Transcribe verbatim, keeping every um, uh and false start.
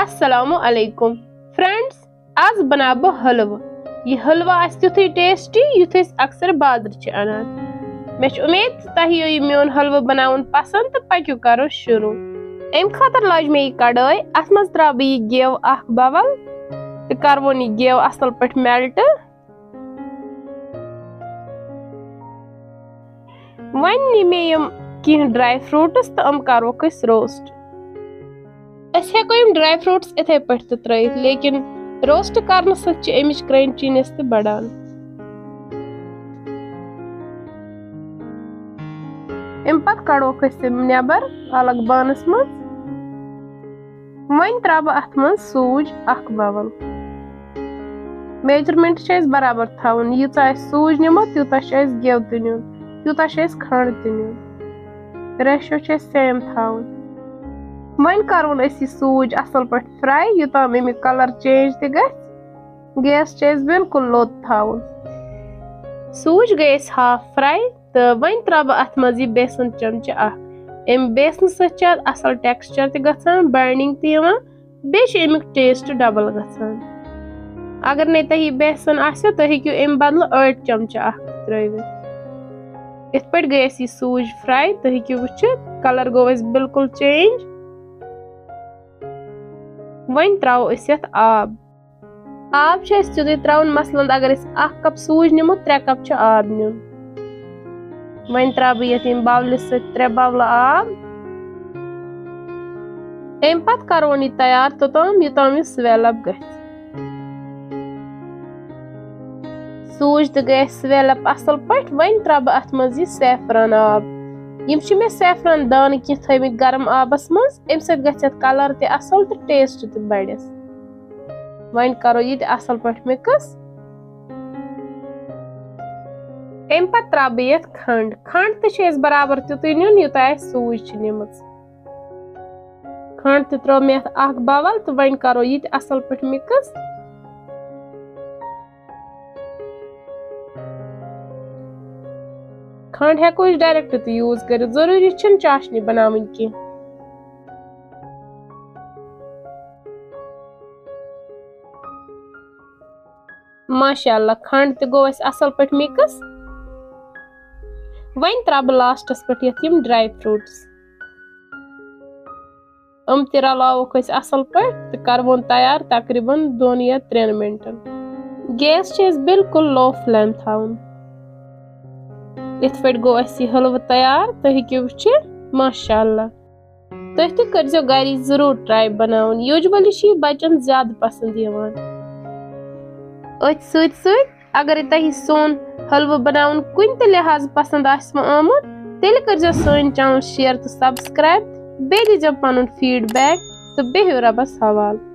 السلام علیکم فرینڈز، آز بناو بہٕ حلوٕ۔ یہِ حلوٕ آسہِ تیُتھُے ٹیسٹی یُتھ أسۍ اکثر بازرٕ چھِ انان۔ مےٚ چھِ اُمید زِ تۄہہِ یِیو یہِ میون حلوٕ بناوُن پسند تہٕ پٔکِو کرو شروع۔ امہِ خٲطرٕ لٲج مےٚ یہِ کڑٲے، اتھ منٛز تراو بہٕ یہِ گیو اکھ باول تہٕ کرٕ وون یہِ گیو اصل پٲٹھۍ میلٹ۔ وۄنۍ نی مےٚ یِم کینٛہہ ڈراے فروٹس تہٕ یِم کروکھ أسۍ روسٹ۔ أسۍ ہٮ۪کو یِم ڈراے فروٹس اِتھے پٲٹھۍ تہِ ترٲیِتھ، لیکن روسٹ کرنہٕ سۭتۍ چھِ اَمِچ کرنچینس تہِ بڑان۔ اَمہِ پتہٕ کڑوکھ أسۍ یِم نٮ۪بر الگ بانس منٛز۔ وۄنۍ تراوٕ بہٕ اتھ منٛز سوٗجۍ اکھ باول۔ میجرمنٹ چھِ اَسہِ برابر تھاوُن، ییٖژاہ اَسہِ سوٗجۍ نِمو تیوٗتاہ چھُ اَسہِ گٮ۪و تہِ نیُن، تیوٗتاہ چھُ اَسہِ کھنٛڈ تہِ نیُن۔ ریشو چھُ اَسہِ سیم تھاوُن۔ وۄنۍ کروُن أسۍ یہِ سوٗجۍ اصل پٲٹھۍ فراے، یوٚتام اَمیُک کلر چینج تہِ گژھِ۔ گیس چھُ اَسہِ بالکل لوٚت تھاوُن۔ سوٗجۍ گٔے اَسہِ ہاف فراے تہٕ وۄنۍ تراوٕ بہٕ اتھ منٛز یہِ بیسن چمچہٕ اکھ۔ اَمہِ بیسنہٕ سۭتۍ چھُ اتھ اصل ٹیکسچر تہِ گژھان، بایڈنگ تہِ یِوان، بیٚیہِ چھُ اَمیُک ٹیسٹ ڈبل گژھان۔ اگر نے تۄہہِ یہِ بیسن آسیو، تُہۍ ہیٚکِو اَمہِ بدلہٕ أڑۍ چمچہٕ اکھ تہِ ترٲوِتھ۔ یِتھ پٲٹھۍ گٔے اَسہِ یہِ سوٗجۍ فراے، تُہۍ ہیٚکِو وٕچھِتھ کلر گوٚو اَسہِ بالکل چینج۔ وۄنۍ تراوو أسۍ یتھ آب۔ آب چھُ اَسہِ تیُتُے تراوُن، مثلاً اگر أسۍ اکھ کپ سوٗجۍ نِمو، ترٛےٚ کپ چھُ آب نیُن۔ وۄنۍ تراوٕ بہٕ یتھ ییٚمہِ باولہِ سۭتۍ ترٛےٚ باولہٕ آب۔ اَمہِ پتہٕ کرون یہِ تیار توٚتام، یوٚتام یہِ سویل اپ گژھِ۔ سوٗجۍ تہِ گٔے اَسہِ سویل اپ اصل پٲٹھۍ۔ وۄنۍ تراوٕ بہٕ اتھ منٛز یہِ سیفران آب۔ یِم چھِ مےٚ سیفران دانہٕ کینٛہہ تھٲومٕتۍ گرم آبس منٛز، اَمہِ سۭتۍ گژھِ اتھ کلر تہِ اصل تہٕ ٹیسٹ تہِ بڑٮ۪س۔ وۄنۍ کرو یہِ تہِ اصل پٲٹھۍ مِکس۔ اَمہِ پتہٕ تراوٕ بہٕ یتھ کھنٛڈ۔ کھنٛڈ تہِ چھُ اَسہِ برابر تیُتُے نیُن، یوٗتاہ اَسہِ سوٗجۍ چھِ نِمٕژ۔ کھنٛڈ تہِ ترٲو مےٚ یتھ اکھ باول تہٕ وۄنۍ کرو یہِ تہِ اصل پٲٹھۍ مِکس۔ کھنٛڈ ہٮ۪کو أسۍ ڈایریکٹ تہِ یوٗز کٔرِتھ، ضروٗری چھُنہٕ چاشنی بناوٕنۍ کینٛہہ۔ ماشاء اللہ، کھنٛڈ تہِ گوٚو اَسہِ اَصٕل پٲٹھۍ مِکٕس۔ وۄنۍ ترٛاوٕ بہٕ لاسٹَس پٮ۪ٹھ یَتھ یِم ڈرٛاے فرٛوٗٹٕس۔ یِم تہِ رَلاووکھ أسۍ اَصٕل پٲٹھۍ تہٕ کَرٕوون تیار تقریٖباً دۄن یا ترٛٮ۪ن مِنٹَن۔ گیس چھِ أسۍ بِلکُل لو فٕلیم تھاوُن۔ یِتھ پٲٹھۍ گوٚو اَسہِ یہِ حلوٕ تیار، تُہۍ ہیٚکِو وٕچھِتھ، ماشاء اللہ۔ تُہۍ تہِ کٔرزیٚو گَرِ یہِ ضروٗر ٹراے بَناوُن۔ یوٗجؤلی چھِ یہِ بَچَن زیادٕ پَسنٛد یِوان۔ أتھۍ سۭتۍ سۭتۍ اگرے تۄہہِ سون حلوٕ بَناوُن کُنہِ تہِ لحاظہٕ پَسنٛد آسِوٕ آمُت، تیٚلہِ کٔرزیٚو سٲنۍ چینل شیئر تہٕ سبسکرائب۔ بیٚیہِ دیٖزیٚو پَنُن فیٖڈ بیک تہٕ بِہِو رۄبَس حوالہٕ۔